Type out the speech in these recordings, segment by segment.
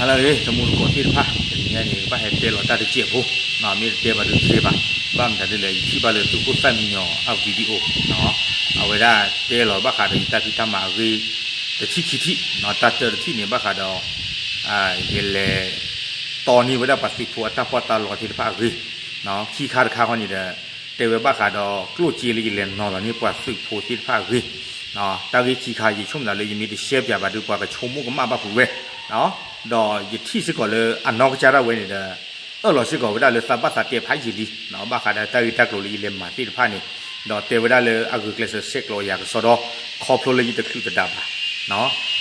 လၢတမူတကိးသ့ၣ်တဖၣ် တနံၤအံၤန့ၣ် ကဘၣ်ဟဲတဲလီၤတၢ်တစဲးဖိ, မ့ၢ်တတဲဘၣ်ဒုးတသ့ဘၣ်, ဘၣ်မတၤဒ်လဲၣ် ယထံၣ်ဘၣ်လၢသုးခိၣ်သၣ်မံညီၤအ video အဝဲဒၣ်တဲလီၤဘၣ်ဃးဒီးယတၢ်ဖံးတၢ်မၤအဂ့ၢ် တထံၣ်ခံထံၣ်, တၢ်တၢတထံၣ်န့ၣ် ဘၣ်ဃးဒီး ယလဲၤတီန့ၢ်ဝဲဒၣ်ပှၤသုးဖိအတၢ်ပီးတၢ်လီသ့ၣ်တဖၣ်အဂ့ၢ်, ခံခါတခါဃီန့ၣ်ဒီး တဲဝဲဘၣ်ဃးဒီးကျိၣ်စ့လၢယလဲၤနီၤလီၤန့ၢ်ပှၤသုးဖိသ့ၣ်တဖၣ်အဂ့ၢ်, တၢ်ဂ့ၢ်ခံခါ ယဆိကမိၣ်လၢယမ့ၢ်တရှဲပၠးဘၣ်ဒီး ပှၤကဆိကမိၣ်ကမၣ်ဘၣ်ပူၤဝဲ, ဒီးယထံၣ်စ့ၢ်ကီးလၢအနီၢ်ကစၢ်ဒၣ်ဝဲန့ၣ်ဒီး အၢၣ်လီၤစ့ၢ်ကီးဝဲဒၣ်လၢသးဘၣ်သးတဲဖးယံာ်လံ, ဘၣ်ဃးဒီးတၢ်ဂ့ၢ်တၢ်ကျိၤလၢယလဲၤမၤသ့ၣ်တဖၣ်န့ၣ်, ဒီးတဲဝဲဒၣ်လၢအဂုာ်ကျဲးစၢးဆဲးကျိးယၤကစီဒီ, ခီဖျိလၢယတချုးတဒးဘၣ်,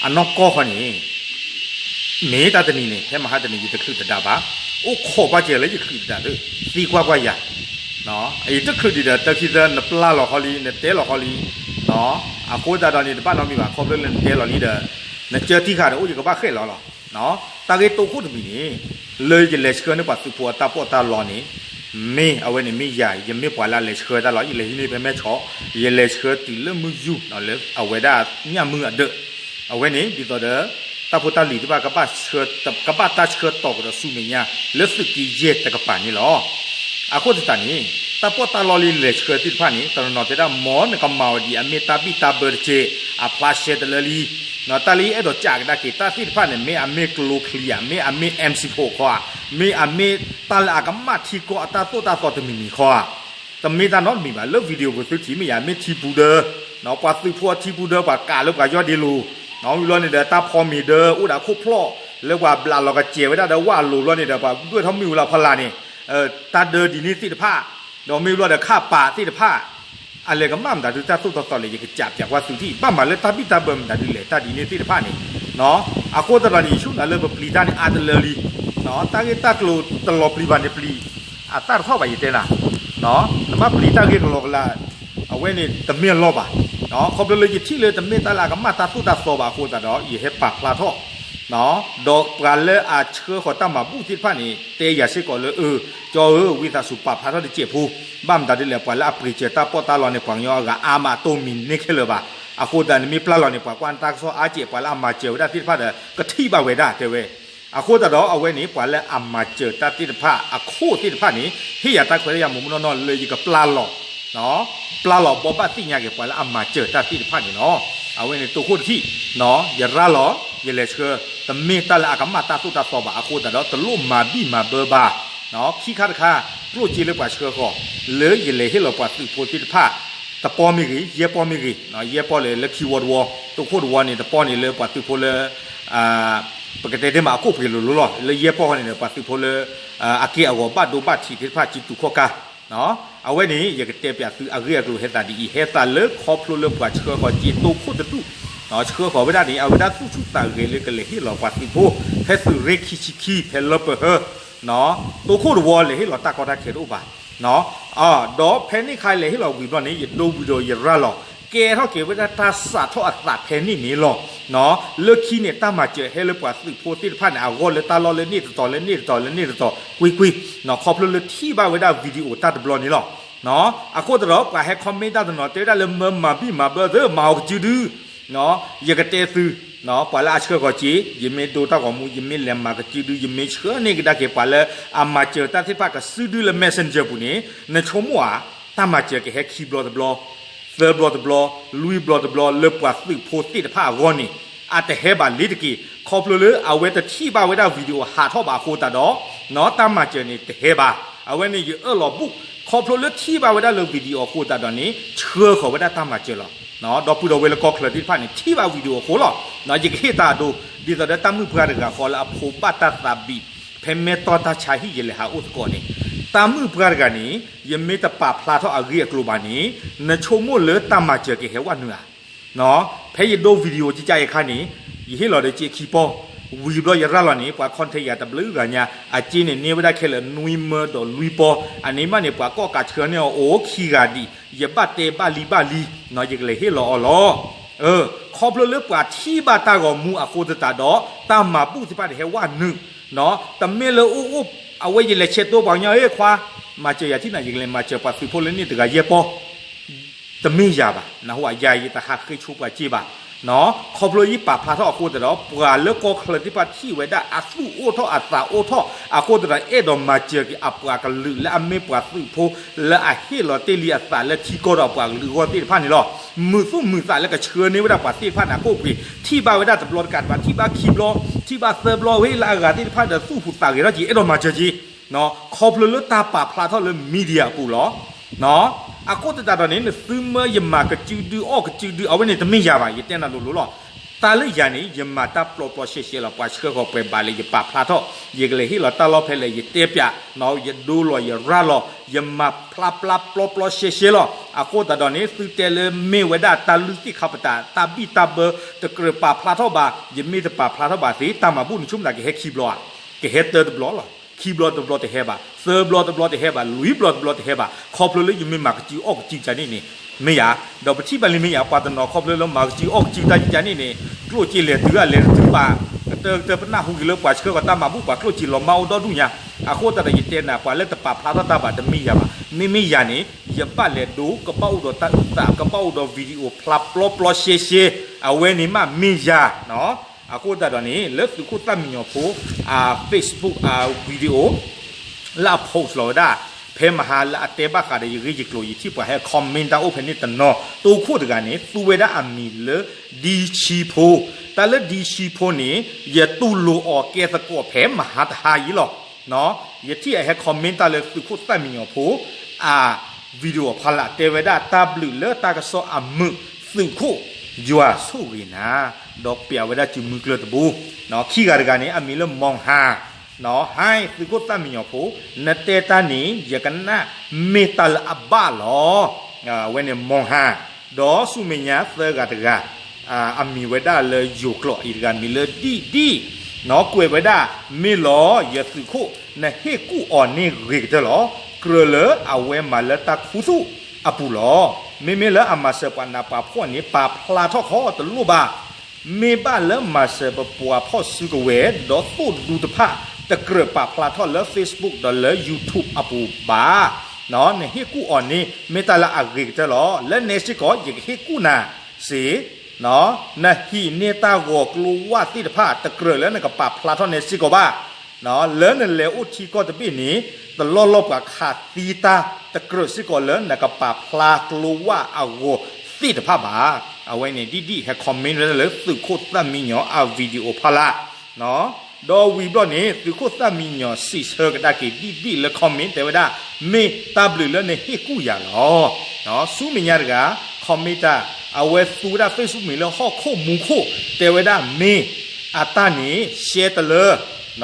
အနီၢ်ကီၢ်ဃီန့ၣ် မ့ၢ်တၢ်တနံၤန့ၣ် ဟဲမဟါတနံၤယတချုးတဒးဘၣ်, အိၣ်ခိးကွၢ်ကဲလၢယချုးတဒးသ့, သံကွၢ်ကွၢ်ယၤ, ယတချုးဒံးဒီး တၢ်ခံသၢနပျၢ်လီၤဃီလံ နတဲလီၤဃီလံ, အဃိသတးဒီးန့ၣ် တဘၣ်နီတမံၤဘၣ် ခီဖျိလၢနတဲလီၤလံဒီး နကၢထံဃာ်ဒီးအိၣ်ယကဘၣ်ဃဲၣ်လီၤလီၤ, တၢ်ဂ့ၢ်တိခိၣ်တမံၤန့ၣ် လၢယလဲၤဆှၢန့ၢ်ပှၤသုးဖိအတၢ်ပီးတၢ်လီန့ၣ် မ့ၢ်အဝဲန့ၣ်မ့ၢ်ယၤ ယမ့ၢ်ပှၤလၢအလဲၤဆှၢတၢ်လီၤ ယလဲၤဟံးန့ၢ်ဖဲမဲၢ်ဆီး, ယလဲၤဆှၢတုၤလၢမုၢ်ယူၢ်လၢအဝဲဒၣ်ညၣ်မုၢ်အဒၢး, အဝဲန့ၣ်ဒ်သိးဒီး တၢ်ဖိတၢ်လံၤသ့ၣ်တဖၣ် ကဘၣ်တၢ်ဆှၢတီၤကဒီးဆူမဲာ်ညါ လၢသုးက့ယဲၢ်တကပၤန့ၣ်လီၤ. အဃိသတးန့ၣ် တၢ်ပီးတၢ်လီလၢလဲၤဆှၢသ့ၣ်တဖၣ်န့ၣ် တနီၤနီၤတဲဒၣ် မ်နကမၤအီၤဒ်အမ့ၢ်တၢ်ဘံၣ်တၢ်ဘၢတက့ၢ်, အဖျါရှဲတလၢလံ, တၢ်လၢယအဲၣ်ဒိးကးကဒါက့ၤတၢ်သ့ၣ်တဖၣ်န့ၣ် မ့ၢ်အမ့ၢ်ကျိချံဧါ, မ့ၢ်အမ့ၢ် M sixty-four ခီဧါ, မ့ၢ်အမ့ၢ်တၢ်လၢအကမၣ်ထံကီၢ်အတၢ်သိၣ်တၢ်သီတမံၤမံၤခီဧါ, တမ့ၢ်တၢ်နီတမံၤဘၣ် လၢ video ပူၤသုထံၣ်မ့ၢ်ယၤ မ့ၢ်ထံပူၤဒၢ, ပှၤသုးဖိအထံပူၤဒၢ ပှၤကးလၢပှၤယီၢ်ဒ့လိၤ, မ့ၢ်ဘျီန့ၣ်ဒီး တၢ်ဖီမ့ၤဒၢ အိၣ်ဒီးခိၣ်ဖျီၣ် လၢပှၤဘျးလီၤကစဲးဝဲဒၣ်ဒီးဝၣ်အလိၤဘျီန့ၣ်ဒီး ပှၤဒွဲၣ်ထီၣ်မ့ၣ်အူလၢဖီလာ်န့ၣ်, တၢ်ဒၢဒ်န့ၣ်သ့ၣ်တဖၣ်, ဒီးမ့ၢ်ဘျီဒီးခးပာ်သ့ၣ်တဖၣ်, အလဲၤကမၣ်မတၤဒုးတၢ်သိၣ်တၢ်သီလဲၣ် ယကစးပၠးကွၢ်သုထံၣ် ဘၣ်မၤလၢတၢ်ဘံၣ်တၢ်ဘၢမတၤဒုးလဲၣ် တၢ်ဒ်န့ၣ်သ့ၣ်တဖၣ်န့ၣ်, အဃိသတးဒီးန့ၣ် ယဆိကမိၣ်လၢပပျံၤတၢ်န့ၣ် အါတလၢလံ, တၢ်ဂ့ၢ်တၢ်ကျိၤတလီၤပျံၤဘၣ်န့ၣ်ပျံၤ, အသၣ်တထီၣ်ဘၣ်ယတဲနၤ, နဘၣ်ပျံၤတၢ်ဂ့ၢ်ကလီကလး, အဝဲန့ၣ်တမ့ၢ်အလီၢ်ဘၣ်, ခီဖျိလၢယထံၣ်လၢတမ့ၢ်တၢ်လၢအကမၣ်တၢ်သိၣ်တၢ်သီဘၣ်အဃိသတးဒီး ယဟဲပာ်ဖျါထီၣ် ဒီးပှၤလၢအဆှၢဃီၤတၢ်မၤဘူၣ်သ့ၣ်တဖၣ်န့ၣ် တဲယၤစ့ၢ်ကီးလၢ အၢ ကၠီဧၢ ဝံသးစူၤပာ်ဖျါထီၣ်တစဲးဖိ, ဘၣ်မတၤဒ်လဲၣ် ပှၤလၢအပှ့ၤစၢၤတၢ်ပီးတၢ်လီန့ၣ် ပှၤကညီအဂၤအါမး အတိၢ်မံၤန့ၢ်ခဲလၢာ်ဘၣ်, အဃိသတးန့ၣ် မ့ၢ်ပျၢ်လီၤန့ၣ် ပှၤကွၢ်တၢ်ကစီၣ်အါစဲး ပှၤလၢအမၤစၢၤဝဲဒၣ်သ့ၣ်တဖၣ်ဒီး ကထံၣ်ဘၣ်ဝဲဒၣ်တဲဝဲ, အဃိသတးဒီးအဝဲန့ၣ် ပှၤလၢအမၤစၢၤတၢ်သ့ၣ်တဖၣ် အခိၣ်သ့ၣ်တဖၣ်န့ၣ် ဟ့ၣ်ယၤတၢ်ခွဲးတၢ်ယာ်မုၢ်မုၢ်နီၢ်နီၢ်လၢယကပျၢ်လီၤ ပျၢ်လီၤဘီဘၣ်သ့ၣ်ညါက့ၤပှၤလၢအမၤစၢၤတၢ်သ့ၣ်တဖၣ်န့ၣ်လီၤ. အဝဲန့ၣ်တိခိၣ်တထံၣ်, ယရၤလီၤ ယလဲၤဆှၢ တမ့ၢ်တၢ်လၢအကမၣ်တၢ်သိၣ်တၢ်သီဘၣ်အဃိသတးဒီး တလိၣ်မၤဘံၣ်မၤဘၢဘၣ်, ခံခါတခါ ကျိၣ်စ့လၢပှၤဆှၢဃီၤ လၢယလဲၤဟ့ၣ်လီၤပှၤသုးဖိသ့ၣ်တဖၣ် တပီၢ်မ့ၢ်ဂ့ၤ ယဲၢ်ပီၢ်မ့ၢ်ဂ့ၤ, ယဲၢ်ပီၢ်လၢလၢခံဝီတဝီ, တိခိၣ်တဝီန့ၣ် တပီၢ်န့ၣ်လၢပှၤသုးဖိလၢ ပကတဲတ့ၢ်မးအကိၣ်ပှ့ၤလိၤလိၤလီၤ. လၢယဲၢ်ပီၢ်ဃီန့ၣ်ဒီး ပှၤသုးဖိလၢ အက့ၢ်အဂီၤဘၣ်ဒိဘၣ်ထံးသ့ၣ်တဖၣ် ကံတူာ်ခီၣ်ကါ, အဝဲန့ၣ် ယကတဲပၠးသုအဂ့ၢ်အကျိၤဟဲသးဒ်အံၤ, ဟဲသးလၢခီဖျိလၢပှၤဆှၢဃီၤစ့တိခိၣ်တဒူၣ်, ဆှၢဃီၤဝဲဒၣ်န့ၣ် အဝဲဒၣ်သူၣ်ဆူၣ်သးဂဲၤလၢကလဲၤဟ့ၣ်လီၤပှၤသုးဖိ ဖဲသုးရ့ၣ်ခံဆံခံ ဖဲလၢပဟၢ တိခိၣ်တဝီလဲၤဟ့ၣ်လီၤတၢ်ကီတၢ်ခဲတအိၣ်ဘၣ်. ဒီးဖဲန့ၣ်ခါလဲၤဟ့ၣ်လီၤဝံၤဘျီန့ၣ် ယဒိဝံၤဒီးယရၤလီၤ ကဲထီၣ်က့ၤဝဲဒၣ်တၢ်စးထီၣ်အသးဖဲန့ၣ်န့ၣ်လီၤ. လၢခံန့ၣ်တၢ်မၤစၢၤဟဲလၢပှၤသုးဖိသ့ၣ်တဖၣ်န့ၣ် အဂီၢ်လၢတၢ်လီၢ်လၢန့ၣ်တတီၤလၢန့ၣ်တတီၤလၢန့ၣ်တတီၤ ကွ့ၢ်ကွ့ၢ်, ခီဖျိလၢထံၣ်ဘၣ်ဝဲဒၣ် video တၢ်တဘျီန့ၣ်လီၤ. အဃိသတးဒီး ပှၤဟဲ comment တၢ်တနီၤတဲဝဲဒၣ်လၢမၢမၤဘံၣ်မၤဘၢသ့ မၤအီၤကစုဒု ယကတဲသု, ပှၤလၢအဆှၢဃီၤစ့ ယမ့ၢ်ဒိတၢ်ဂီၤမူ ယမ့ၢ်လဲၤမၤကစုဒု ယမ့ၢ်ဆှၢန့ၢ်ကဒါက့ၤပှၤလၢအမၤစၢၤတၢ်သ့ၣ်တဖၣ်ကစုဒုလၢ Messenger ပူၤန့ၣ် နဆိကမိၣ်ဧါ, တၢ်မၤစၢၤကဟဲခံဘျီတဘျီ, သၢဘျီတဘျီ, လွံၢ်ဘျီတဘျီ လၢပှၤသုးဖိသ့ၣ်တဖၣ်အဂီၢ်န့ၣ် အတဟဲဘၣ်လ့ၤတက့ၢ်. ခီဖျိလၢအဝဲတထံၣ်ဘၣ်ဝဲဒၣ် video ဟးထီၣ်ဘၣ်အဃိသတးဒီး တၢ်မၤစၢၤန့ၣ်တဟဲဘၣ်. အဝဲန့ၣ်ယအၢၣ်လီၤဘူၣ် ခီဖျိလၢထံၣ်ဘၣ်ဝဲဒၣ်လၢ video အဃိသတးဒီးန့ၣ် ဆှၢဃီၤဝဲဒၣ်တၢ်မၤစၢၤလီၤ. ဒီပုၢ်ဒီဝဲၢ်လၢကီၢ်ချၢသ့ၣ်တဖၣ်န့ၣ် ထံၣ်ဘၣ် video အဃိလီၤ. ယကဟ့ၣ်တၢ်အဒိ ဒ်သိးဒီးတၢ်မုၣ်ပှၢ်တဂၤဃီလၢအဖိးဘၣ်တၢ်သးဘံၣ် ဖဲမဲၢ်တီၢ်တၢ်ဆါဟံၣ်ယလဲၤဟးအိၣ်သကိးန့ၣ်, တၢ်မုၣ်ပှၢ်တဂၤန့ၣ် ယမ့ၢ်တပာ်ဖျါထီၣ်အဂ့ၢ်အကျိၤဘၣ်န့ၣ် နဆိကမိၣ်လၢတၢ်မၤစၢၤကဟဲဝဲနုာ်ဧါ. ဖဲယဒိ video ကကါအံၤအခါန့ၣ် ယဟ့ၣ်လီၤဒီးစ့ခံပီၢ်, ဝံၤဘျီယရၤလီၤန့ၣ် ပှၤ contact ယၤတဘျုးဂၤညါ, အစ့န့ၣ်န့ၢ်ဝဲဒၣ်ခဲလၢာ်နွံမၢဒီးလွံၢ်ပီၢ်, အန့ၣ်မးန့ၣ် ပှၤကီၣ်ကးဆှၢန့ၢ်အီၤအိၣ်ခံဂၤဒံး, ယဘၣ်တဲဘၣ်လံဘၣ်လံ, ယကလဲၤဟ့ၣ်လီၤအီၤလီၤ. ခီဖျိလၢပှၤထံၣ်ဘၣ်တၢ်ဂီၤမူအဃိသတးဒီး တၢ်မၤဘူၣ်သ့ၣ်တဖၣ်န့ၣ်ဟဲဝဲနုာ်, တမ့ၢ်လၢအိၣ်အိၣ် အဝဲယလဲၤဆဲးတိပှၤကညီ အ့ၣ်ခွါ မၤစၢၤယၤထံၣ်နၤ ယကလဲၤမၤစၢၤပှၤသုးဖိလၢန့ၣ်တဂၤယဲၢ်ပီၢ် တမ့ၢ်ယၤဘၣ်, နၢ်ဟူဧါ, ယၤယတဟးဃ့ဆိပှၤစ့ဘၣ်. ခီဖျိယပာ်ဖျါထီၣ်အဃိသတးဒီး ပှၤလၢကီၢ်ချၢသ့ၣ်တဖၣ်ထံၣ်ဝဲဒၣ်အသူၣ်အိၣ်ထီၣ်အသးအိၣ်ထီၣ်အဃိသတးဒီး အဲၣ်ဒိးမၤစၢၤက့ၤအပှၤကလုာ်လၢအမ့ၢ်ပှၤသုးဖိလၢအဟ့ၣ်လီၤတ့ၢ်လံအသးလၢထံကီၢ်ဒီးပှၤကလုာ်အဂီၢ်သ့ၣ်တဖၣ်န့ၣ်လီၤ. မုာ်သူၣ်မုာ်သးလၢကဆှၢန့ၢ်ဝဲဒၣ်ပှၤသ့ၣ်တဖၣ်န့ၣ် အခိၣ်ပှ့ၤ ထံၣ်ဘၣ်ဝဲဒၣ်တဘျီတကးတဘၣ် ထံၣ်ဘၣ်ခံဘျီ ထံၣ်ဘၣ်သၢဘျီ ဝဲလၢအဂၤသ့ၣ်တဖၣ်ဒီးသူၣ်ဟူးသးဂဲၤထီၣ်က့ၤ အဲၣ်ဒိးမၤစၢၤက့ၤ ခီဖျိလၢတၢ်ပာ်ဖျါထီၣ်လၢ media အပူၤလီၤ. အဃိသတးဒီးန့ၣ် နသုမၢယမၤကစုဒုအီၣ်ကစုဒု အဝဲန့ၣ်တမ့ၢ်ယၤဘၣ် ယတဲနၤလိၤလိၤလီၤ. တၢ်လၢယၤန့ၣ် ယမၤတၢ်ပျီပျီရှဲရှဲလီၤ. ပှၤဆှၢဃီၤပှဲၤဘၣ်လၢယပာ်ဖျါထီၣ် ယကလဲၤဟ့ၣ်လီၤတၢ်လီၢ်ဖဲလဲၣ် ယတဲပၠး ယဒိလီၤယရၤလီၤ ယမၤဖျါဖျါပျီပျီရှဲရှဲလီၤ. အဃိသတးဒီးန့ၣ် သုတဲလၢမ့ၢ်ဝဲဒၣ်တၢ်လုၢ်သ့ၣ်ခါပတာ် တၢ်ဘံၣ်တၢ်ဘၢ တကြၢးပာ်ဖျါထီၣ်ဘၣ် ယမ့ၢ်တပာ်ဖျါထီၣ်ဘၣ်သ့ တၢ်မၤဘူၣ်န့ၣ်ဆိကမိၣ်သးကဟဲခံဘျီဧါ ကဟဲတၢတဘျီလီၤ. ခံဘျီတဘျီတဟဲဘၣ် သၢဘျီတဘျီတဟဲဘၣ် လွံၢ်ဘျီတဘျီတဟဲဘၣ် ခီဖျိလၢယမ့ၢ်မၤကစုအီၣ်ကစုကန့ၣ်န့ၣ် မ့ၢ်ယၤ ဒီးပထံၣ်ဘၣ်လံမ့ၢ်ယၤ ပှၤတနီၤခီဖျိလၢမၤကစုအီၣ်ကစုတၢ်ကန့ၣ်န့ၣ် ကျိၣ်စ့လဲၤတုၤအလဲၤတတုၤဘၣ် ကတၢၢ်ကတၢၢ်ပနၢ်ဟူက့ၤလၢပှၤဆှၢဃီၤတၢ်မၤဘူၣ် ပှၤကျိၣ်စ့လီၤမၢ်အိၣ်ဒီဒူၣ်ညါ. အဃိသတးဒီးယတဲနၤ ပှၤလၢတပာ်ဖျါထီၣ်တၢ်ဘၣ်တမ့ၢ်ယၤဘၣ်. မ့မ့ၢ်ယၤန့ၣ် ယဘၣ်လဲၤဒိ ကဘၣ်အိၣ်ဒီးတၢ်အုၣ်သး ကဘၣ်အိၣ်ဒီး video ဖျါပျီပျီရှဲရှဲ အဝဲန့ၣ်မ့ၢ်မ့ၢ်ယၤ အဃိသတးဒီးန့ၣ် လၢသုးခိၣ်သၣ်မံညီၤဖိ အ Facebook အ video လၢအ post လီၤဝဲဒၣ် ဖဲမဟါလၢအတဲဘၣ်ဃးဒီးယဂ့ၢ်ယကျိၤ ယထံၣ်ပှၤဟဲ comment တၢ်အိၣ်ဖဲန့ၣ်တနီၤ တိခိၣ်တဂၤန့ၣ် သူဝဲဒၣ်အမံၤလၢ ဒံဆံဖိ တၢ်လၢဒံဆံဖိန့ၣ် ယတူၢ်လိာ်အီၤကဲသကိးဖဲမဟါတဟါအံၤလီၤ. ယထံၣ်အဟဲ comment တၢ်လၢသုးခိၣ်သၣ်မံညီၤဖိ အ video အဖီလာ် တဲဝဲဒၣ်တၢ်ဘျုးလၢတၢ်ကစီၣ်အမုာ် သုးခိၣ် ယွၤဆိၣ်ဂ့ၤနၤ ဒီးပျးဝဲဒၣ်စုမုၢ်ကျၢၢ်တဘိ ခံဂၤတဂၤန့ၣ် အမံၤလၢ မီၢ်ဟါ ဟါ သုးခိၣ်သၣ်မံညီၤဖိ နတဲတၢ်န့ၣ် ယကနၣ်မ့ၢ်တၢ်လၢအဘၣ်လီၤ. အဝဲန့ၣ် မီၢ်ဟါ ဒီးဆူမဲာ်ညါသၢဂၤတဂၤ အမံၤဝဲဒၣ်လၢယိၤကျိာ် အံၤတဂၤမံၤလၢဒံၣ်ဒံၣ် ကွဲးဝဲဒၣ် မ့ၢ်လီၤ ယသုးခိၣ် နဟ့ၣ်ကူၣ်အီၤန့ၢ်ဂ့ၤကတၢၢ်လီၤ. ကြၢးလၢအဝဲမၤလၢတၢ်ခူသူၣ်အပူၤလီၤ. မ့မ့ၢ်လၢအမၤစၢၤပှၤနးပှၤဖှီၣ်န့ၣ် ပာ်ဖျါထီၣ်ခီတလိၣ်ဘၣ် မ့ၢ်ဘၣ်လၢမၤစၢၤပပှၤဖီၣ်စုကဝဲၤ ဒီးသိၣ်ဒူတဖၣ် တကြၢးပာ်ဖျါထီၣ်လၢ Facebook ဒီးလၢ YouTube အပူၤဘၣ်. နဟ့ၣ်ကူၣ်အီၤန့ၣ် မ့ၢ်တၢ်လၢအဂ့ၤကတၢၢ်လီၤ. လၢနဲစ့ၢ်ကီး ယကဟ့ၣ်ကူၣ်နၤစ့ၢ် နဟံးန့ၢ်တၢ်ဂီၤကျိဝၣ်သ့ၣ်တဖၣ် တကြၢးလၢနကပာ်ဖျါထီၣ်နဲစ့ၢ်ကီးဘၣ်. လၢနလဲၤအိၣ်ထံကီၢ်တဘ့ၣ်န့ၣ် တလီၢ်လီၢ်ပှၤခးသံတၢ်တကြၢးစ့ၢ်ကီးလၢနကပာ်ဖျါကျိဝၣ်အဂီၤသ့ၣ်တဖၣ်ဘၣ်. အဝဲန့ၣ်ဒ်ဒ်ဟဲ comment ဝဲဒၣ်လၢသုးခိၣ်သၣ်မံညီၤအ video ဖီလာ် ဒီးဝံၤဘျီန့ၣ် သုးခိၣ်သၣ်မံညီၤစံးဆၢကဒါက့ၤဒ်ဒ်လၢ comment တဲဝဲဒၣ် မ့ၢ်တၢ်ဘျုးလၢနဟ့ၣ်ကူၣ်ယၤလီၤ. ဆူမဲာ်ညါတဂၤ comment တၢ် အဝဲသူဝဲဒၣ် Facebook မံၤလၢဟီၣ်ခိၣ်မူခိၣ် တဲဝဲဒၣ်မ့ၢ်အတၢ်န့ၣ် ရှဲတလၢ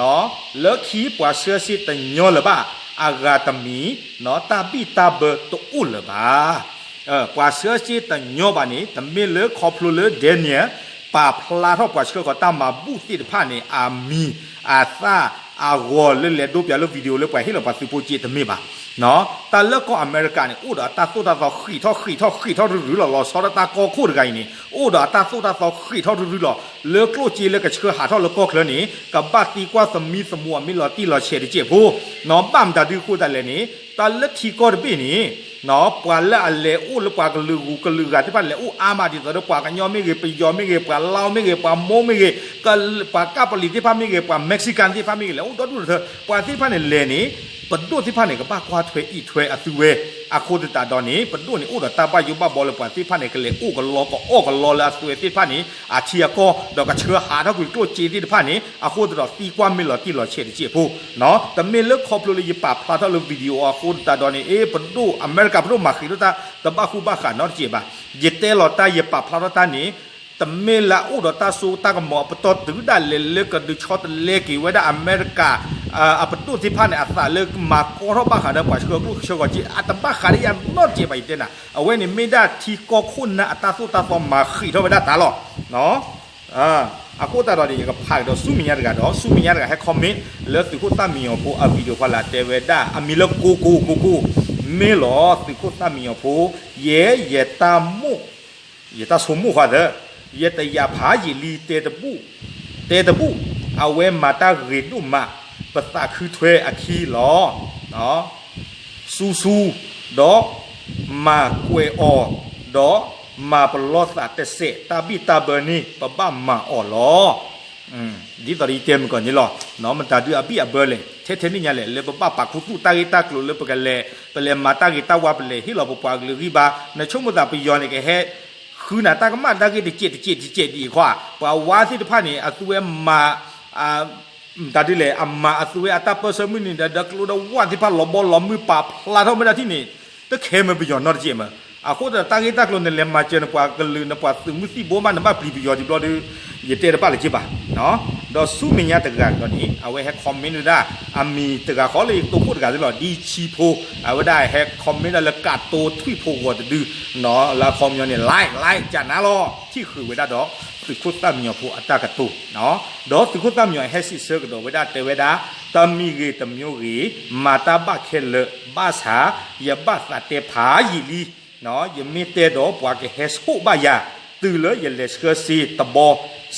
လၢခံပှၤဆှၢစ့တညီလၢၤဘၣ် အဂၤတမံၤ တၢ်ဘံၣ်တၢ်ဘၢတအိၣ်လၢၤဘၣ်. ပှၤဆှၢစ့တညီဘၣ်န့ၣ် တမ့ၢ်လၢခီဖျိလၢ Daniel ပာ်ဖျါထီၣ်ပှၤဆှၢဃီၤတၢ်မၤဘူၣ်သ့ၣ်တဖၣ်န့ၣ် အမံၤ အသၣ် အဂီၤလၢလဲၤဒိပျးလၢ video လၢပှၤဟ့ၣ်လီၤပှၤသုးဖိက့တမ့ၢ်ဘၣ်. တၢ်လၢကီၢ်အမဲရကၤန့ၣ် အိၣ်ဒီးအတၢ်သိၣ်တၢ်သီဃံးထီၣ်ဃံးထီၣ်ဃံးထီၣ်ရုရုလီၤ. လီၤဆီဒၣ်တၢ်ကီၢ်ခိၣ်တဂၤအံၤန့ၣ် အိၣ်ဒီးအတၢ်သိၣ်တၢ်သီဃံးထီၣ်ရုရုလီၤ. လၢကျိၣ်စ့လၢကဆှၢဟးထီၣ်လၢကီၢ်ချၢန့ၣ် ကဘၣ်သံကွၢ်သမံသမိးအမ့ၢ်လီၤတံၢ်လီၤဆဲးတစဲးဖိ ဘၣ်မတၤဒုအဃိသတးလဲၣ်န့ၣ် တၢ်လၢထံကီၢ်တဘ့ၣ်န့ၣ် ပှၤလၢအလဲၤအိၣ်လၢပှၤကလုာ်ဂုၤကလုာ်ဂၤသ့ၣ်တဖၣ် လဲၤအိၣ်အါမးဒ်သိးဒီး ပှၤကညီမ့ၢ်ဂ့ၤ, ပယီၤမ့ၢ်ဂ့ၤ, ပှၤလါမ့ၢ်ဂ့ၤ, ပှၤမိၢ်မ့ၢ်ဂ့ၤ, ပှၤကပလံၤသ့ၣ်တဖၣ်မ့ၢ်ဂ့ၤ, ပှၤ Mexican သ့ၣ်တဖၣ်မ့ၢ်ဂ့ၤ လဲၤအိၣ်ဒီဒူၣ်ဒီထၢ ပှၤသ့ၣ်တဖၣ်န့ၣ်လဲၤန့ၣ် ပဒိၣ်သ့ၣ်တဖၣ်န့ၣ် ကဘၣ်ကွၢ်ထွဲအံးထွဲအသုဝဲ အဃိသတးဒီးန့ၣ် ပဒိၣ်န့ၣ်အိၣ်ဒီးတၢ်ဘၣ်ယိၣ်ဘၣ်ဘီလၢပှၤသ့ၣ်တဖၣ်န့ၣ် ကလဲၤအိၣ်ကလီကအီၣ်ကလီလၢအသုဝဲသ့ၣ်တဖၣ်န့ၣ် အထံအကီၢ် ဒီးကဆှၢဟးထီၣ်ကွံာ်ကျိၣ်စ့သ့ၣ်တဖၣ်န့ၣ် အဃိသတးဒီးသံကွၢ်မ့ၢ်လီၤတံၢ်လီၤဆဲးတစဲးဖိ တမ့ၢ်လၢခီဖျိလၢယပာ်ဖျါထီၣ်လၢ video အဃိသတးဒီးန့ၣ် အ့ ပဒိၣ် အမဲရကၤပဒိၣ်မၤဃံးထီၣ်တၢ် တဘၣ်ဃူဘၣ်ဃးနီတစဲးဘၣ်. ယတဲလီၤတၢ်ယပာ်ဖျါထီၣ်တၢ်န့ၣ် တမ့ၢ်လၢအအိၣ်ဒီးတၢ်စိတၢ်ကမီၤအပတီၢ်တုၤဒၣ်လဲာ်လၢကဒုးဆီတလဲက့ၤဝဲဒၣ် အမဲရကၤ အပဒိၣ်သ့ၣ်တဖၣ်န့ၣ် အသးလၢမၤကီထီၣ်ဘၣ်ဃးဒီးပှၤဆှၢကျိၣ်ဆှၢဂီၤက့ အတဘၣ်ဃးဒီးယၤနီတစဲးဘၣ် ယတဲနၤ. အဝဲန့ၣ်မ့ၢ်ဒၣ်ထံကီၢ်ခိၣ်နၢ်အတၢ်သိၣ်တၢ်သီ မၤဃံးထီၣ်ဝဲဒၣ်တၢ်လီၤ. အဃိသတးဒီးန့ၣ် ယကဖးကဒီးဆူမဲာ်ညါတဂၤဒီး ဆူမဲာ်ညါတဂၤဟဲ comment လၢသုးခိၣ်သၣ်မံညီၤဖိအ video ဖီလာ် တဲဝဲဒၣ် အမံၤလၢကိကိကိကိ မ့ၢ်လီၤ သုးခိၣ်သၣ်မံညီၤဖိ ယဲ ယတၢ်မိၣ် ယတၢ်ဆိကမိၣ်ဃီသၢ ယတယာ်ဖးယံာ်လံ တဲတဘူၣ် တဲတဘူၣ် အဝဲမၤတၢ်ဂ့ၤဒိၣ်မး ပသးခုထွဲအခံလီၤ. ဆူဆူ ဒီး မၤကွဲးအီၤ ဒီး မၤပလီၢ်သးတစဲး တၢ်ဘံၣ်တၢ်ဘၢန့ၣ် ပဘၣ်မၤအီၤလီၤ. ဒ်သိးဒီးယတဲမုၢ်ကီၢ်န့ၣ်လီၤ. မတၤဒုးအဘံၣ်အဘၢလဲၣ်, ထဲထဲန့ၣ်ညါလဲၣ်, လၢပဘၣ်ပာ်ခူသူၣ်တၢ်ဂ့ၢ်တၢ်ကျိၤလၢပကလဲၤ, ပလဲၤမၤတၢ်ဂ့ၤတၢ်ဝါ ပလဲၤဟ့ၣ်လီၤပပှၤကလုာ်ဂံၢ်ဘါ, နဆိကမိၣ်သးပယီၤန့ၣ် ကဟဲ ဃုနၤတၢ်ကမၣ်တၢ်ဂ့ၢ်တစဲးတစဲးတစဲးဒ်အံၤခီဧါ, ပှၤဝါသ့ၣ်တဖၣ်န့ၣ် အသုဝဲမၤ တၢ်ဒ်လဲၣ် အမၤအသုဝဲအတၢ်ပၢၢ်ဆၢမုၢ်နံၤဒီး ဒီကျိဒီဝၣ်သ့ၣ်တဖၣ်လီၤဘီလီၤမုၢ် ပာ်ဖျါထီၣ်မ့ၢ်ဒၣ်ထံၣ်န့ၣ်, တခဲမ့ၢ်ပယီၤနီတစဲးမး. အဃိသတးတၢ်ဂ့ၢ်တၢ်ကျိၤနလဲၤမၤစၢၤနပှၤကလုာ် နပှၤသုးမုၢ်သံၣ်ဘိမး နဘၣ်ပျံၤပယီၤဒံးဘျီဒီး ယတဲတဘၣ်လၢၤက့ဘၣ်. ဒီးဆူမဲာ်ညါတဂၤဒီးန့ၣ် အဝဲဟဲ comment ဝဲဒၣ် အမံၤတဂၤဃီလၢယကတိၤခိၣ်တဂၤသ့လီၤ, ဒ်ဆံဖိ, အဝဲဒၣ်ဟဲ comment ဒၣ်လၢကးတိၤထွံၣ်ဖိဂီၤတဒု လၢအခီပညီန့ၣ် like like ကနၤလီၤ, ထံၣ်ဃုာ်ဝဲဒၣ်ဒီး သုးခိၣ်သၣ်မံညီၤဖိအတၢ်ကတိၤ, ဒီးသုးခိၣ်သၣ်မံညီၤဟဲစံးဆၢကဒီးဝဲဒၣ် တဲဝဲဒၣ်, တမံၤဂ့ၤတမံၤဂ့ၤ, မၤတၢ်ဘၣ်ခဲလၢာ်, ဘၣ်ဆၣ် ယဘၣ်သးတဲဖးယံာ်လံ, ယမ့ၢ်တဲဒီးပှၤကဟဲဆိၣ်ဘၣ်ယၤ, တုၤလၢယလဲၤဆှၢစ့တဘီ,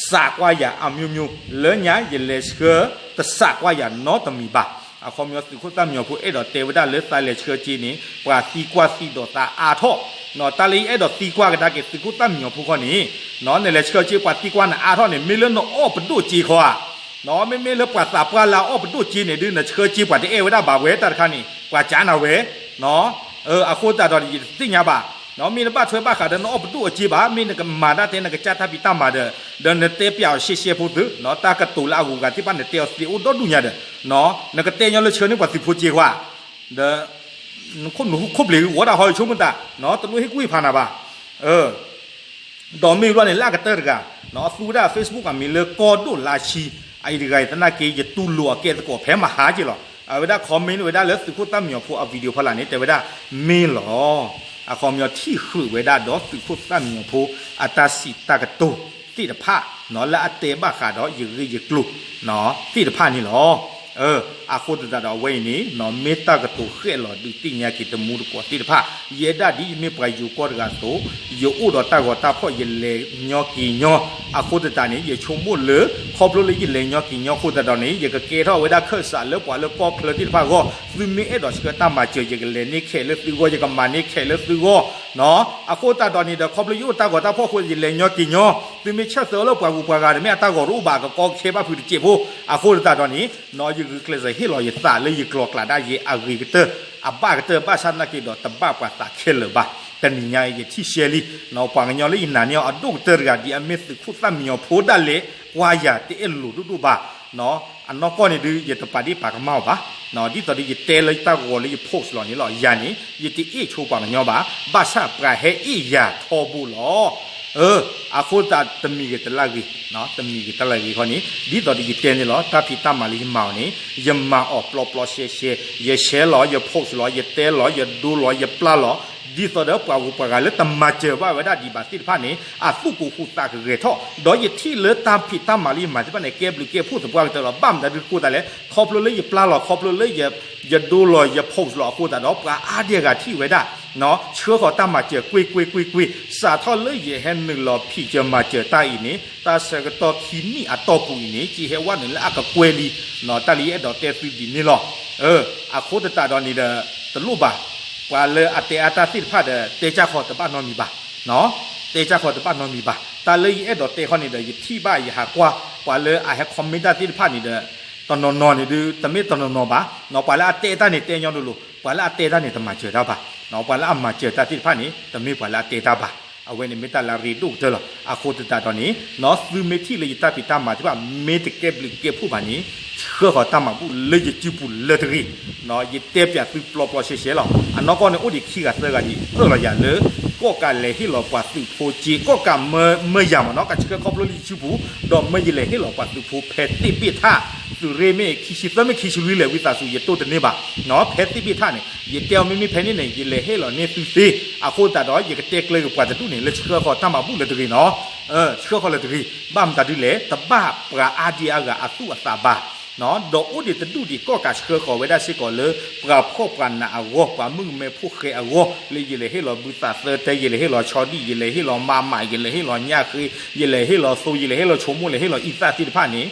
စးကွၢ်ယၤအမျိုးမျိုး, လၢညါယလဲၤဆှၢတစးကွၢ်ယၤနီတမံၤဘၣ်. အခီပညီသုးခိၣ်သၣ်မံညီၤဖိအဲၣ်ဒိးတဲဝဲဒၣ်လၢသးလဲၤဆှၢစ့န့ၣ် ပှၤသံကွၢ်သံဒိးသးအါထီၣ်, တၢ်လၢယအဲၣ်ဒိးသံကွၢ်ကဒါက့ၤသုးခိၣ်သၣ်မံညီၤဖိခီန့ၣ်, နလဲၤဆှၢစ့ပှၤသံကွၢ်နၤအါထီၣ်န့ၣ် မ့ၢ်လၢနအီၣ်ပဒိၣ်စ့ခီဧါ, မ့မ့ၢ်လၢပှၤသးပှၢ်လၢအအီၣ်ပဒိၣ်စ့န့ၣ်ဒုး နဆှၢစ့ပှၤတအဲၣ်ဝဲဒၣ်ဘၣ်ဝဲတၢ်တခါန့ၣ် ပှၤကးနၤဝဲ အဃိသတးဒီးယတသ့ၣ်ညါဘၣ်, မ့ၢ်နဘၣ်ထွဲဘၣ်ဃးဒီးနအီၣ်ပဒိၣ်အစ့ဘၣ်, မ့ၢ်နကမၤဒၣ်တဲနကစၢ်တၢ်ဖံးတၢ်မၤဒီး, ဒီးနတဲပျးအီၤရှဲရှဲဖိသု, တၢ်ကတိၤလၢအဂုၤအဂၤသ့ၣ်တဖၣ်နတဲအီၤသ့အိၣ်ဒီဒူၣ်ညါဒီး, နကတဲညီလၢဆှၢန့ၢ်ပှၤသုးဖိစ့ခွါ, ဒီး နခိၣ်နူာ်ခိၣ်ဘျ့ၤဂ့ၤဝီဒၣ်ဟီယဆိကမိၣ်သး, တလိၣ်ဟ့ၣ်ကူၣ်ဟ့ၣ်ဖးနၤဘၣ်. ဒီးမ့ၢ်ဘျီန့ၣ်လၢအကတၢၢ်တဂၤ, အသူဝဲဒၣ် Facebook အမံၤလၢကီဒိၣ်လါဆံ, အအံၤတဂၤအံၤသနာ်က့ ယတူၢ်လိာ်အကဲသကိးဖဲမဟါက့လီၤ. အဝဲဒၣ် comment ဝဲဒၣ်လၢသုးခိၣ်သၣ်မံညီၤဖိအ video ဖီလာ်န့ၣ် တဲဝဲဒၣ် မ့ၢ်လီၤ. အခီပညီထံၣ်ဃုာ်ဝဲဒၣ်ဒီးသုးခိၣ်သၣ်မံညီၤဖိအတၢ်စံးတၢ်ကတိၤသ့ၣ်တဖၣ်, လၢအတဲဘၣ်ဃးဒီးယဂ့ၢ်ယကျိၤသ့ၣ်တဖၣ်န့ၣ်လီၤ. အဃိသတးဒီးအဝဲအံၤန့ၣ် မ့ၢ်တၢ်ကတိၤဃဲးလီၤဒုးသ့ၣ်ညါက့ၤတမူတကိးသ့ၣ်တဖၣ်, ယဲဒၣ်ဒ်ယမ့ၢ်ပှၤယိၤကီၢ်တဂၤအသိး, ယအိၣ်ဒီးတၢ်ဂီၤတၢ်ဖီၣ် ယလဲၤညီက့ၤညီ, အဃိသတးန့ၣ် ယဆိကမိၣ်လၢ ခီဖျိလၢယလဲၤညီက့ၤညီအဃိသတးဒီးန့ၣ် ယကကဲထီၣ်ဝဲဒၣ်ခၢၣ်စးလၢပှၤလၢကီၢ်ချၢသ့ၣ်တဖၣ်အဂီၢ်, သုမ့ၢ်အဲၣ်ဒိးဆှၢတၢ်မၤစၢၤ ယကလဲၤန့ၢ်ခဲးလၢသုဂီၢ်, ယကမၤန့ၢ်ခဲးလၢသုဂီၢ်, အဃိသတးဒီးန့ၣ်ဒီး ခီဖျိယအိၣ်တၢ်ဂီၤတၢ်ဖီၣ်အဃိ ယလဲၤညီက့ၤညီ, သုမ့ၢ်ဆၢၣ်သၢလၢပှၤဂုၤပှၤဂၤဒီး မ့ၢ်အတၢ်ဂီၤတအိၣ်ဘၣ် ကကီခဲဘၣ်ဖုးတစဲးဖိ, အဃိသတးဒီးန့ၣ် ယဂုာ်ကျဲးစၢးဟ့ၣ်လီၤယသးလၢယကျိၤကျးဒၣ်ယဲအဂ့ၤကတၢၢ်, အဘၣ်ကတၢၢ်ဘၣ်ဆၣ်သနာ်က့ဒီး တဘၣ်ပှၤသးခဲလၢာ်ဘၣ်. တနံၤညါအံၤယထံၣ်ရှဲလံ, ပှၤကညီလၢယနာ်န့ၢ်အီၤအဒိၣ်ကတၢၢ်တဂၤ ဒ်အမ့ၢ်သုးခိၣ်သၣ်မံညီၤဖိဒၣ်လဲာ် ကွၢ်ယၤတအဲၣ်လိာ်ဒိၣ်ဒိၣ်ဘၣ်. အနီၢ်ကီၢ်န့ၣ်ဒုး ယတပာ်ဒ့ၣ်ပာ်ကမၣ်အီၤဘၣ်. ဒ်သိးဒီးယတဲလၢတၢ်ဂီၤလၢယ post လီၤန့ၣ်လီၤ. ယၤန့ၣ် ယတအ့ၣ်ဆိပှၤကညီဘၣ်, ဘၣ်ဆၣ်ပှၤဟဲအ့ၣ်ယၤထီဘိလီၤ. အဃိသတးတမံၤဂ့ၤတလၢ်ဂ့ၤ, တမံၤဂ့ၤတလၢ်ဂ့ၤခီန့ၣ် ဒ်သိးဒီးယတဲန့ၣ်လီၤ. တၢ်ဖံးတၢ်မၤလၢယမၤအီၤန့ၣ် ယမၤအီၤပျီပျီရှဲရှဲ, ယshareလီၤ, ယ post လီၤ, ယတဲလီၤ, ယဒိလီၤ, ယပျၢ်လီၤ, ဒ်သိးဒီးပှၤဂုၤပှၤဂၤလၢတမၤစၢၤဘၣ်ဝဲဒၣ်ဒံးဘၣ်သ့ၣ်တဖၣ်န့ၣ် အသူၣ်ကဟူးသးကဂဲၤထီၣ်, ဒီးယထံၣ်လၢတၢ်ဖံးတၢ်မၤလၢယမၤသ့ၣ်တဖၣ်န့ၣ် ကဲဘျုးကဲဖှိၣ်သပှၢ်ကတၢၢ်လီၤ. ဘၣ်မတၤဒုးဃိသတးလဲၣ်, ခီဖျိလၢယပျၢ်လီၤ, ခီဖျိလၢယ ယဒိလီၤ, ယ post လီၤအဃိသတးဒီး ပှၤအါဒံအဂၤထံၣ်ဝဲဒၣ် ဆှၢဃီၤတၢ်မၤစၢၤကွ့ၢ်ကွ့ၢ်ကွ့ၢ်ကွ့ၢ်, စးထီၣ်လၢယဟဲနုာ်လီၤဖံးစၢၤမၤစၢၤတၢ်အံၤန့ၣ် တၢ်ဆၢကတီၢ်ခံနံၣ်အတီၢ်ပူၤအံၤန့ၣ် ကဟဲဝဲနုာ်လၢအကကွဲၢ်လံ, တၢ်လၢယအဲၣ်ဒိးတဲသုဒ်န့ၣ်လီၤ. အဃိသတးဒီးန့ၣ်ဒီး တလိၣ်ဘၣ်, ပှၤလၢအတဲအါတၢ်သ့ၣ်တဖၣ်ဒီး တဲကၢ်ဃီၤတဘၣ်နီတမံၤဘၣ်, တဲကၢ်ဃီၤတဘၣ်နီတမံၤဘၣ်. တၢ်လၢယအဲၣ်ဒိးတဲခီန့ၣ်ဒီး ယထံၣ်ဘၣ်ယဟးကွၢ် ပှၤလၢအဟဲ comment တၢ်သ့ၣ်တဖၣ်န့ၣ်ဒီး တနီၤနီၤန့ၣ်ဒုး တမ့ၢ်တနီၤနီၤဘၣ်, ပှၤလၢအတဲတၢ်န့ၣ် တဲညီလိၤလိၤ, ပှၤလၢအတဲတၢ်န့ၣ် တမၤစၢၤတၢ်ဘၣ်, ပှၤလၢအမၤစၢၤတၢ်သ့ၣ်တဖၣ်န့ၣ် တမ့ၢ်ပှၤလၢအတဲတၢ်ဘၣ်. အဝဲန့ၣ်မ့ၢ်တၢ်လၢအရ့ဒိၣ်ကတၢၢ်လီၤ. အဃိသတးဒီးန့ၣ် သုမ့ၢ်ထံၣ်လၢယတၢ်ဖံးတၢ်မၤသ့ၣ်တဖၣ် မ့ၢ်တကဲဘျုးကဲဖှိၣ်ဘၣ်န့ၣ် ဆှၢဃီၤတၢ်မၤဘူၣ်လၢယစုပူၤလၢတဂ့ၤ, ယတဲပျးသုပျီပျီရှဲရှဲလီၤ. အနီၢ်ကီၢ်န့ၣ်အိၣ်ဒံးခံဂၤသၢဂၤဒံး အၢၣ်လီၤယၤလၢ ကီၢ်ကးလဲၤဟ့ၣ်လီၤပှၤသုးဖိစ့, ကီၢ်ကးမၢယၤမ့ၢ်နီၤ ကဆှၢခီဖျိလၢယစုပူၤ, ဒီးမၢယလဲၤဟ့ၣ်လီၤပှၤသုးဖိဖဲသ့ၣ်ဘ့ၣ်ထၣ်, သုးရ့ၣ်မ့ၢ်ခံဆံသၢမ့ၢ်ခံဆံလွံၢ်လဲၣ် ဝံသးစူၤ ယတိၢ်တန့ၢ်ဘၣ်, ဖဲသ့ၣ်ဘ့ၣ်ထၣ်န့ၣ် ယတဲအီၤမ့မ့ၢ်ဖဲန့ၣ်န့ၣ် ယလဲၤဟ့ၣ်လီၤန့ၢ်သုသ့, အဃိသတးဒီး ယကတဲကျၢၤက့ၤပှၤတဒူၣ်န့ၣ် လၢဆှၢဃီၤတၢ်မၤဘူၣ်လၢတဂ့ၤနီၤ, ဆှၢဃီၤလၢတဂ့ၤ, ဘၣ်မတၤဒုလဲၣ် တဘၣ်ပှၤအါဒံအါဂၤအသူၣ်အသးဘၣ် ဒီးအိၣ်ဒံးတဒူၣ်ဒံး ကီၢ်ကးဆှၢဃီၤဝဲဒၣ်စ့ၢ်ကီးလၢ ပှၤဖှီၣ်ပှၤနးအဂီၢ်, ပှၤမုၣ်ကမဲဖိဃဲအဂီၢ်, လၢယလဲၤဟ့ၣ်လီၤဘုသးသၢတဲ, ယလဲၤဟ့ၣ်လီၤဆီဒံၣ်, ယလဲၤဟ့ၣ်လီၤမးမး, ယလဲၤဟ့ၣ်လီၤညၣ်ဃ့, ယလဲၤဟ့ၣ်လီၤသိ, ယလဲၤဟ့ၣ်လီၤဆိကမိၣ်, လဲၤဟ့ၣ်လီၤအံသၣ်သ့ၣ်တဖၣ်န့ၣ်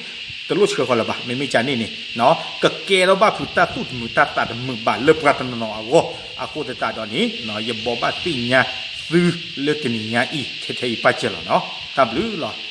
တလိၣ်ဆှၢဃီၤလၢၤဘၣ်. မ့မ့ၢ်ကန့ၣ်န့ၣ် ကကဲထီၣ်ဘၣ်ဖုးတၢ်သူၣ်တမုာ်တၢ်သးတမုာ်ဘၣ်လၢပှၤတနီၤနီၤအဂီၢ်, အဃိသတးဒီးန့ၣ် ယဘိးဘၣ်သ့ၣ်ညါ သုလၢတနံၤညါအံၤ ထဲထဲအံၤပၢ်စၢၤလီၤနီၤ. တၢ်ဘျုးလီၤ.